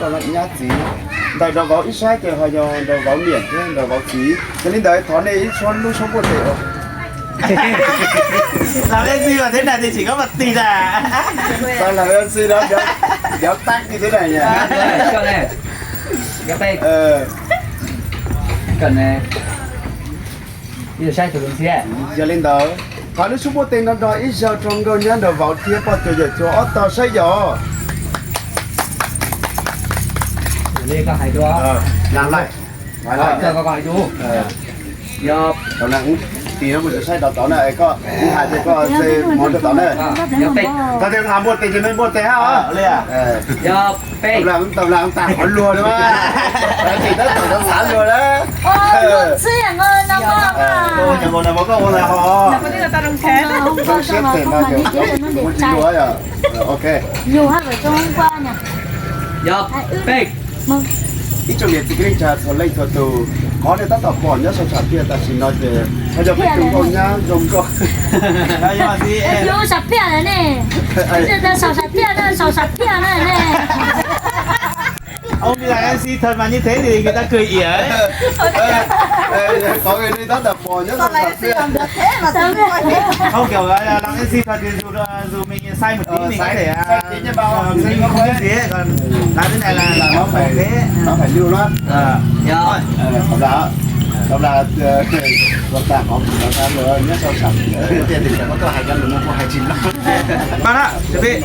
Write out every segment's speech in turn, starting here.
rau nyab txiv. Ntawm nraug vauv ib sab ces ho yog nraug vauv niam thiab nraug vauv txiv. Yog li ntawd thov nej ib suab lub suab npuaj tes. Los ib ntsis mas thiab na, tig sim koj mas tig na. Los ib ntsis no, nyob tab tig thiab na. Yog li ntawd, thov lub suab npuaj tes nrog nrog ib zaug rau nkauj nyab nraug vauv thiab poj cuag yawm cuag ob tog saib yog. Li koj hais dua. Tau na, kuv tig no kuv tseem saib rau tod na, koj kuv hais tias koj mus rau tod na. Tau tias kuv hais npuaj tes ces nej npuaj tes hab os. Tau las tas qhov luag na, tsis tab tom rau xav luag na. Koj ua ntawd ho zoo siab phem no, muaj tsis luag yom. Ok. Ib tsoom niam txiv kwv tij neej tsa txhua leej txhua tus, qhov nej tab tom pom nyob saum sam phiaj tam sim no ces ho yog peb tus nkauj nyab zoo nkauj. Saum sam phiaj ne, saum sam phiaj, saum sam phiaj ne. Ông đi làm em xê thật mà như thế thì người ta cười ỉa ấy. Có người đi tắt đập bò nhất là Không, kiểu là làm em xê thật thì dù dù mình sai một tí mình có thể à, mình có không biết gì ấy, còn làm cái này là nó phải thế. Nó phải lưu loát. Rồi. Tóm lại, tóm lại, còn ta có một cái rồi nhớ sâu sắc. Tiền thì chẳng có tôi hay cho mình mua hay chín lắm. Bạn ạ, chuẩn bị.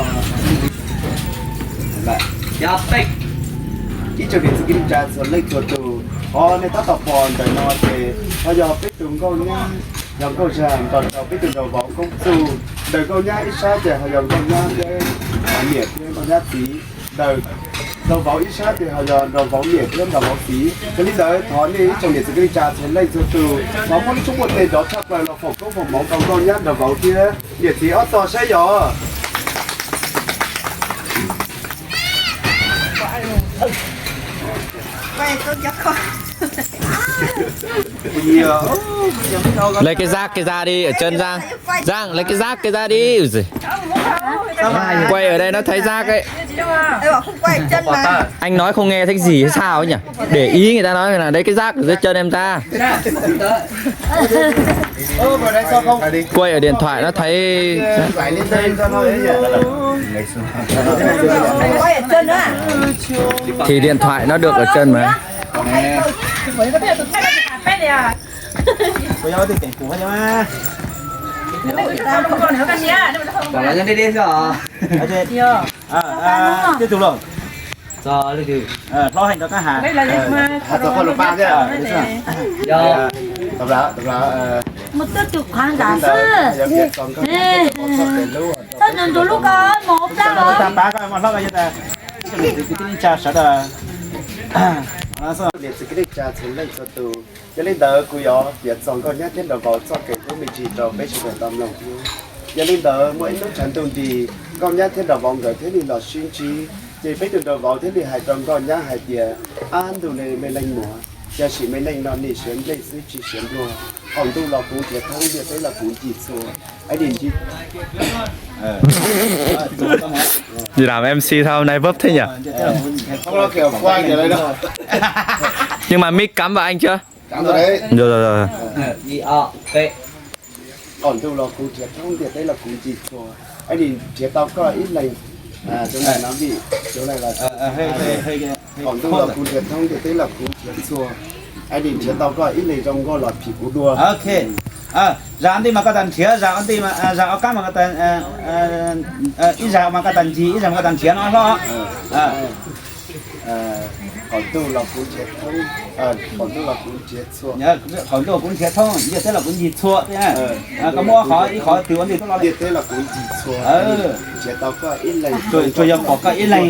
Ib tsoom niam txiv kwv tij neej tsa txhua leej txhua tus, qhov nej tab tom pom ntawm no ces ho yog peb tus nkauj nyab, yog nkauj zag nrog rau peb tus nraug vauv Koob Txuj. Ntawm nkauj nyab ib sab ces ho yog nkauj nyab thiab niam thiab nkauj nyab txiv. Ntawm nraug vauv ib sab ces ho yog nraug vauv niam thiab nraug vauv txiv. Yog li ntawd thov nej ib tsoom niam txiv kwv tij neej tsa txhua leej txhua tus, thov muab lub suab npuaj tes nrov tshaj plaws los foom koob foom hmoov rau nkauj nyab nraug vauv thiab niam txiv ob tog saib yog. Lấy cái rác kia ra đi, ở chân Giang. Giang, lấy cái rác kia ra đi. Ui giời. Quay ở đây nó thấy rác ấy. Anh nói không nghe thấy gì hay sao ấy nhỉ? Để ý người ta nói là lấy cái rác ở dưới chân em ra. Quay ở điện thoại nó thấy. Thì điện thoại nó được ở chân mà. Tiếp tục luôn. Hlob heev rau kab has. Hais txog koj lus paj thiab. Mus twb tus qhov ntawd xwb. Txhob nrug nrug lub ko mus plab os. Tag pab koj hlob ko yog tas. Kwv tij neej tsa sawv daws. Niam txiv kwv tij neej tsa txhua leej txhua tus, yog li ntawd kuv yuav piav txog nkauj nyab thiab nraug vauv txoj kev hlub me ntsis rau peb sawv daws tau mloog thiab. Yog li ntawd muaj ib hnub tshav ntuj nti, nkauj nyab thiab nraug vauv nkawd thiaj li los sib ntsib, ces peb tus nraug vauv thiaj li hais rau nkauj nyab hais tias, ab ntuj le me leej muam, yog sim me neej no nim siav nplej xwb tsis siav nplua, qaum ntuj los kuv nrhiav thoob ntiaj teb los kuv ncig txhua. Làm em xê sao nay vấp thế nhỉ? Nhưng mà mic cắm vào anh chưa? Rồi, rồi, rồi. Qaum ntuj los kuv nrhiav thoob ntiaj teb los kuv ncig txhua, es nim nrhiav tau koj ib leeg. Vim qaum ntuj los kuv nrhiav thoob ntiaj teb los kuv nrhiav txhua, es nim nrhiav tau koj ib leeg zoo nkauj los phim kuv dua. Zam ntej mas koj tas nrhiav, zam ntej, zam ob kab mas koj tas, ib zam mas koj tas ncig, ib zam mas koj tas nrhiav no hlob. Qaum ntuj los kuv nrhiav thoob, qaum ntuj los kuv nrhiav txhua. Qaum ntuj los kuv nrhiav thoob, ntiaj teb los kuv ncig txhua. Koj muab qhov ib qhov twg ua ntej tuaj los ntiaj teb los kuv ncig txhua, nrhiav tau koj ib leeg, tsuas yog pom koj ib leeg.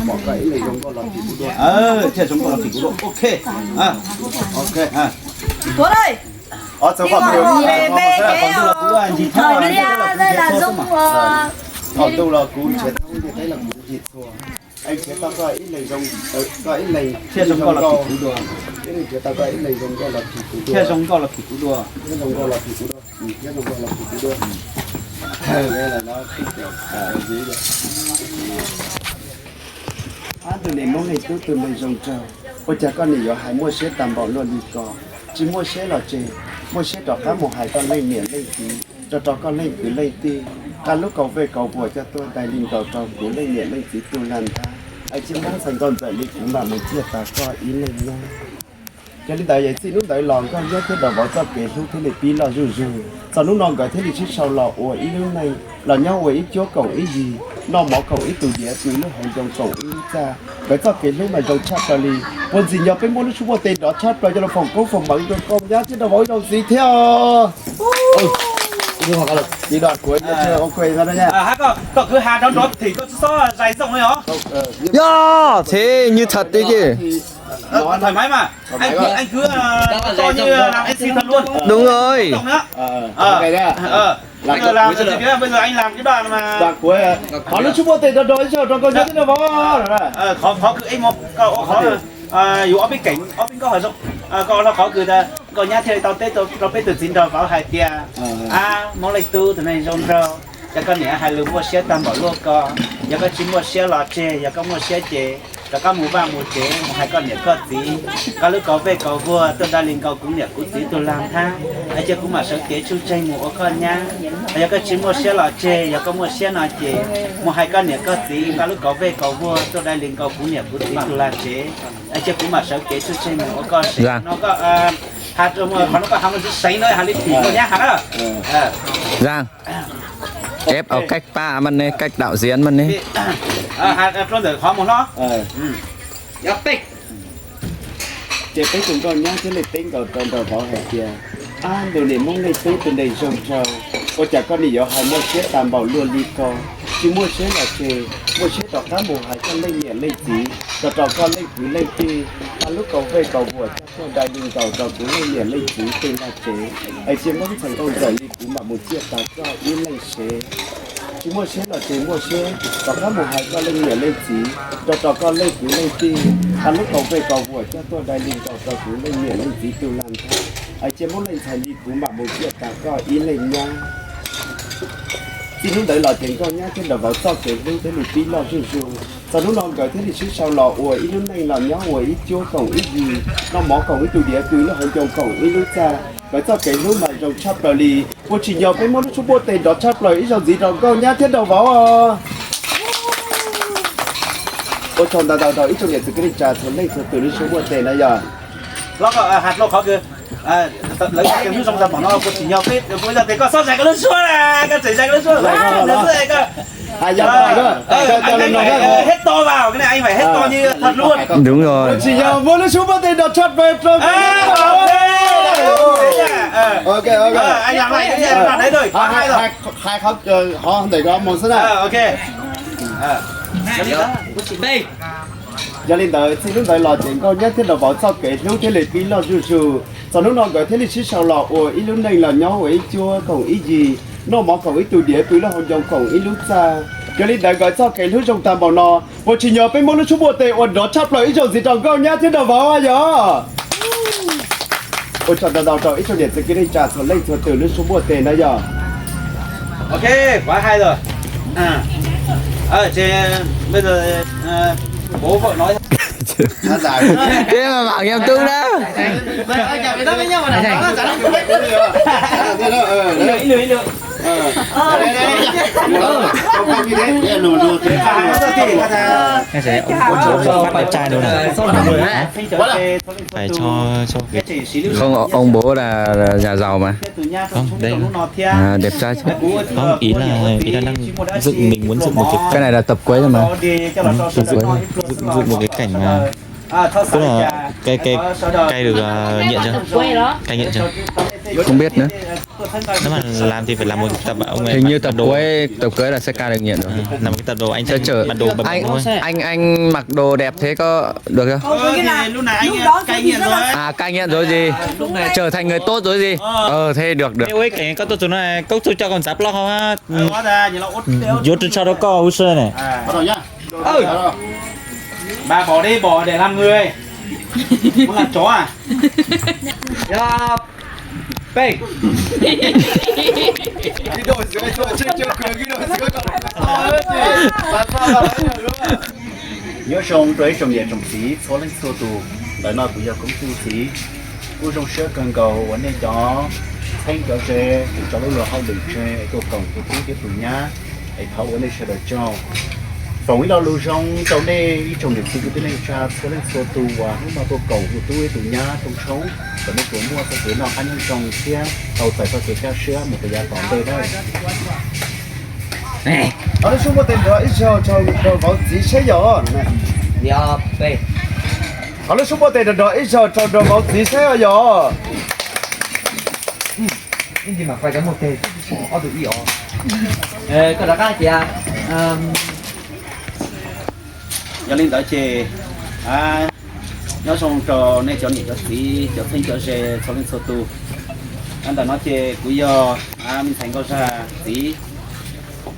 Pom koj ib leeg zoo nkauj los phim kuv dua. Thiaj zoo nkauj los phim kuv dua. Ok. Ok. Tuav lawm. Ob txog pom kuv, qaum ntuj los kuv ncig thoob, ntiaj teb los kuv nrhiav txhua. Qaum ntuj los kuv nrhiav thoob, ntiaj teb los kuv ncig txhua. Es nrhiav tau koj ib leeg zoo, koj ib leeg thiaj zoo nkauj los phim kuv dua. Nrhiav tau koj ib leeg zoo nkauj los phim kuv dua. Thiaj zoo nkauj los phim kuv dua. Thiaj zoo nkauj los phim kuv dua. Thiaj zoo nkauj los phim kuv dua. Ab, tus niam Hmoob Leej Tub tus neeg zoo nraug, ua cas koj niam yuav hais muaj siab tag npaum luaj li ko? Tsis muaj siab los tseg, muaj siab rov qab mus hais koj leej niam leej txiv, rau rau koj leej kwv leej tij, nqa lub kaus vej kaus vuas coj tuaj dai li nkaus rau kuv leej niam leej txiv tu la nthab. Ais cia Hmoob ntxhais nkauj ntxawm li kuv mam mus ciaj tas koj ib leeg nyob. Yog li ntawd yawm txij hnub ntawd los nkauj nyab thiab daus vauv txoj kev hlub thiaj li pib loj zuj zus. Txog hnub no nkawd thiaj li sib sau los ua ib lub neej, los nyob ua ib cuab koom ib yig, noj mov koom ib tug diav, pw lub hauv ncoo koom ib lub txaj. Nkawd txoj kev hlub mas zoo tshaj plaws li. Puas ntxim nyog peb muab lub tshuaj muaj tes nrov tshaj plaws coj los foom koob foom hmoov rau nkauj nyab thiab daus vauv ib zaug ntxiv thiab. Koj kwv ha nrov nrov thim koj tsis txhob zais zoo li os. Yog thế như thật đấy chứ. Thoải mái mà. Anh cứ, anh cứ, ờ, coi như làm em xi thật luôn. Đúng rồi. Cộng nữa. Ờ. Bây giờ làm từ phía, bây giờ anh làm cái đoạn mà. Qhov lub tshuaj muaj tes nrov nrov ib zaug rau nkauj nyab thiab daus vauv. Ờ, qhov, qhov kws ej mo, koj ua qhov, yus ob peb keem, ob peb nkauj hais zoo. Koj ua qhov kws nkauj nyab thiaj li tau teb rau peb tus txiv nraug vauv hais tias, ab, Hmoob Leej Tub tus neeg zoo nraug, yog koj niam hais lus muaj siab tag npaum luaj ko, yog koj tsis muaj siab los tseg, yog koj muaj siab ces rov qab mus vaj mus tsev mus hais koj niam koj txiv, nqa lub kaus vej kaus vuag tuaj dai li nkaus kuv niam kuv txiv tu la nthab, es cia kuv mam sawv kev tsuj tseg mus ua koj nyab. Yog koj tsis muaj siab los tseg, yog koj muaj siab no ces mus hais koj niam koj txiv, nqa lub kaus vej kaus vuag tuaj dai li nkaus kuv niam kuv txiv tu la tsev, es cia kuv mam sawv kev tsuj tseg mus ua koj sev no. Koj, qhov no koj ha mus tsis seev no, ha li thim koj nyab ha na. Rang. Eb, au cách pá maj ne, cách đạo diễn maj ne. Rau ntawm qhov mus no. Ces peb tus nkauj nyab thiaj li teb nkaus rau nraug vauv hais tias, ab, ntu niam Hmoob Leej Tub tus neeg zoo nraug, ua cas koj niam yuav hais muaj siab tag npaum luaj li ko? Tsis muaj siab los tseg, muaj siab rov qab mus hais koj leej niam leej txiv, rau rau koj leej kwv leej tij, nqa lub kaus vej kaus vuas coj tuaj dai li nkaus rau kuv leej niam leej txiv tej naj tsev. Es cia Hmoob ntxhais nkauj ntxawm li kuv mam mus ciaj tas koj ib leeg sev. Tsis muaj siab los tseg, muaj siab rov qab mus hais koj leej niam leej txiv, rau rau koj leej kwv leej tij, nqa lub kaus vej kaus vuas coj tuaj dai li nkaus rau kuv leej niam leej txiv tu la nthab. Es cia Hmoob leej ntxhais li kuv mam mus ciaj tas koj ib leeg nyab. Txij hnub ntawd los ces nkauj nyab thiab nraug vauv txoj kev hlub thiaj li pib loj zuj zus. Txog hnub no nkawd thiaj li sib sau los ua ib lub neej los nyob ua ib cuab koom ib yig, noj mov koom ib tug diav, pw lub hauv ncoo koom ib lub txaj. Nkawd txoj kev hlub mas zoo tshaj plaws li. Puas tsim nyog peb muab lub tshuaj muaj tes nrov tshaj plaws ib zaug ntxiv rau nkauj nyab thiab nraug vauv. Ua tsaug ntau ntau rau ib tsoom niam txiv kwv tij neej tsa txhua leej txhua tus lub tshuaj muaj tes na yog. Lawv txoj kev hlub zoo tag npaum no puas tsim nyog peb, puas yog tias koj txhob zais koj lub suab, koj tseem zais koj lub suab, hais yog, hais to, hais to. Đúng rồi. Puas tsim nyog muab lub tshuaj muaj tes nrov tshaj plaws rau. Hais qhov ntawm ko mus xwb na. Yog li ntawd txij hnub ntawd los ces nkauj nyab thiab nraug vauv txoj kev hlub thiaj li pib loj zuj zus. Txog hnub no nkawd thiaj li sib sau los ua ib lub neej los nyob ua ib cuab koom ib yig, noj mov koom ib tug diav, pw lub hauv ncoo koom ib lub txaj. Yog li ntawd nkawd txoj kev hlub zoo tag npaum no, puas tsim nyog peb muab lub tshuaj muaj tes ua nrov tshaj plaws ib zaug ntxiv rau nkauj nyab thiab nraug vauv yog. Ua tsaug ntau ntau rau ib tsoom niam txiv kwv tij neej tsa txhua leej txhua tus lub tshuaj muaj tes na yog. Ok, quá hay rồi. Thế mà bảo nhầm tung đó. Phải cho, cho cái Không, ông bố là, là nhà giàu mà. Không, đây. À, đẹp trai chứ. Không, ý là, ý là đang dựng, mình muốn dựng một cái Cái này là tập quấy thôi mà. Ừ, tập quấy thôi. Dựng, dựng một cái cảnh mà, tức là cái, cái, cai được, ờ, nghiện chưa? Cai nghiện chưa? Không biết nữa. Nếu mà làm thì phải làm một tập, ông này Hình như tập đồ. Cuối, tập cuối là sẽ cai được nghiện rồi. Ừ, làm một cái tập đồ anh Sẽ chở bản đồ bập bập anh, thôi. Anh, anh mặc đồ đẹp thế có được không? Ờ, thì lúc này anh, ờ, cai nghiện rồi ấy. À, cai nghiện rồi gì? Ờ, lúc này Trở thành người tốt rồi gì? Ờ. Ờ, thế được, được. Ê, ui, cảnh có tốt rồi này, cốc tôi cho còn giáp lóc không á? Ờ, hóa ra nhìn nó út, út. Vô trên sau đó có hồ sơ này. À. Bắt đầu nhá. Ừ. Bà bỏ đi, bỏ để làm người. Muốn làm chó à? Dạ. Bê. Cái đội dưới, đội trên trường, cái đội dưới còn. Ờ, thì, làm sao mà nói được đúng không? Nyob zoo rau ib tsoom niam tsoom txiv txhua leej txhua tus, ntawm no kuv yog Koob Txuj txiv. Kuj zoo siab kawg nkaus uas nej cov txheeb cov ze tau tso lub luag hauj lwm tseg tuaj koom tus tub thiab tus nyab, es thov ua nej sawv daws tsaug. Foom ib lo lus zoo rau nej ib tsoom niam txiv kwv tij neej tsa txhua leej txhua tus uas hnub no tuaj koom tus tub thiab tus nyab rooj tshoob, kom nej puas muaj txoj kev noj qab nyob zoo thiab tau txais txoj kev kaj siab mus rau yav tom ntej na. Thov lub suab npuaj tes nrov ib zaug rau vauv txiv saib yog. Thov lub suab npuaj tes nrov nrov ib zaug rau vauv txiv saib yog. Koj rov qab tias, yog li ntawd ces nyob zoo rau nej cov niam cov txiv, cov txheeb cov ze txhua leej txhua tus. Ntawm no ces kuv yog me ntxhais Nkauj Zaj txiv,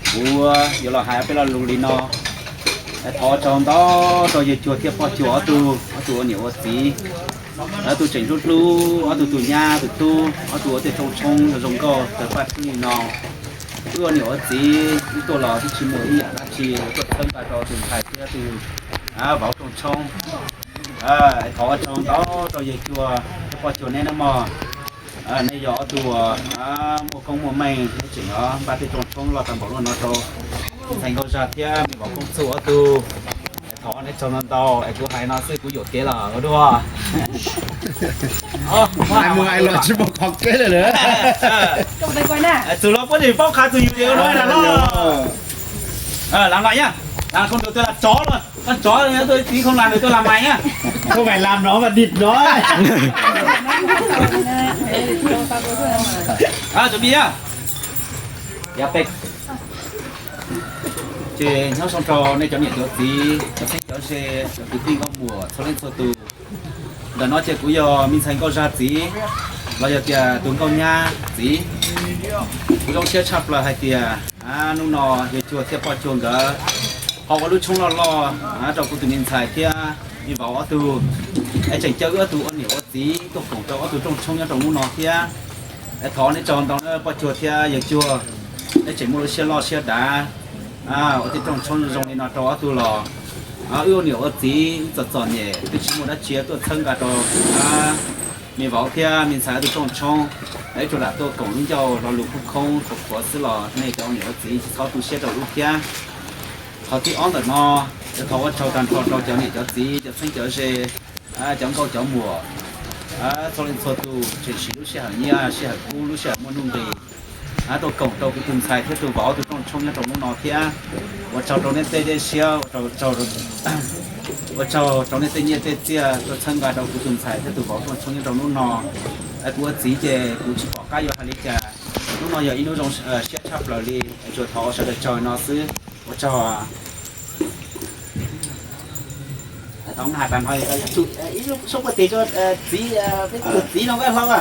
kuv yuav los hais peb lo lus li no. Thov ua tsaug ntau rau yawg Cuag thiab Poj Cuag ob tug, ob tug ua niam ua txiv, ob tug tseem hlub hlub ob tug tus nyab tus tub, ob tug ua tej rooj tshoob zoo nkauj tawg paj txwb li no. Wb ua niam ua txiv wb tuaj los twb tsis muaj ib yam dab tsi, tuaj txhawb nqa rau tus ntxhais thiab tus vauv rooj tshoob. Thov ua tsaug ntau rau yawg Cuag thiab Poj Cuag neb nawb mog. Nej yog ob tug muaj koob muaj meej, neb tseem npaj tej rooj tshoob loj tag npaum no rau ntxhais Nkauj Zaj thiab me vauv Koob Txuj ob tug. Thov neb tsaug ntau ntau, es kuv hais no xwb kuv yuam kev los ua dua. Hais mus hais los tsis muaj qhov kev li lawm. Txug los puab tsis paub qha txug yus ces ua dua no. Làm lại nhá. Làm không được tôi làm chó luôn. Con chó này tôi tí không làm được tôi làm mày nhá. Không phải làm nó mà địt nó. Chuẩn bị nhá. Ces nyob zoo rau nej cov niam cov txiv, cov txheeb cov ze, cov kwv tij nkauj muam txhua leej txhua tus. Ntawm no ces kuv yog me ntxhais Nkauj Zaj txiv, los yog tias tus nkauj nyab txiv. Kuv zoo siab tshaj plaws hais tias hnub no yawg Cuag thiab Poj Cuag nkawd ho ua lub tshoob loj loj rau kuv tus me ntxhais thiab me vauv ob tug, es tseem caw wb ob tug ua niam ua txiv tuaj koom rau ob tug rooj tshoob nyob rau hnub no thiab. Es thov neb tsaug ntau na Poj Cuag thiab yawg Cuag, neb tseem muaj lub siab loj siab dav ua tej rooj tshoob zoo li no rau ob tug los. Wb ua niam ua txiv wb txom txom nyem twb tsis muaj dab tsi tuaj txhawb nqa rau me vauv thiab me ntxhais ob tug rooj tshoob, es tsuas lam tuaj koom lub ncauj lo lus khoob khoob qhuav qhuav xwb los nej cov ua niam ua txiv tsis txhob tu siab rau wb thiab. Qhov thib ob ntawm no, thov ua tsaug tag nrho rau cov niam cov txiv, cov txheeb cov ze, cov nkauj cov muam, txhua leej txhua tus tseem siv lub sij hawm nyiaj sij hawm kub lub sij hawm muaj nuj nqis tuaj koom rau kuv tus ntxhais thiab tus vauv ob tug rooj tshoob nyob rau hnub no thiab. Ua tsaug rau nej tej dej siab, ua tsaug rau nej tej nyiaj tej txiaj tuaj txhawb nqa rau kuv tus ntxhais thiab tus vauv rooj tshoob nyob rau hnub no. Kuv ua txiv ces kuv tsis pom qab yuav hais li cas. Hnub no yog ib hnub zoo siab tshaj plaws li, tsuas thov sawv daws tsaug no xwb. Ua tsaug. Thov hais tag nrho ib lub suab npuaj tes rau txiv, peb tus txiv no koj hlob.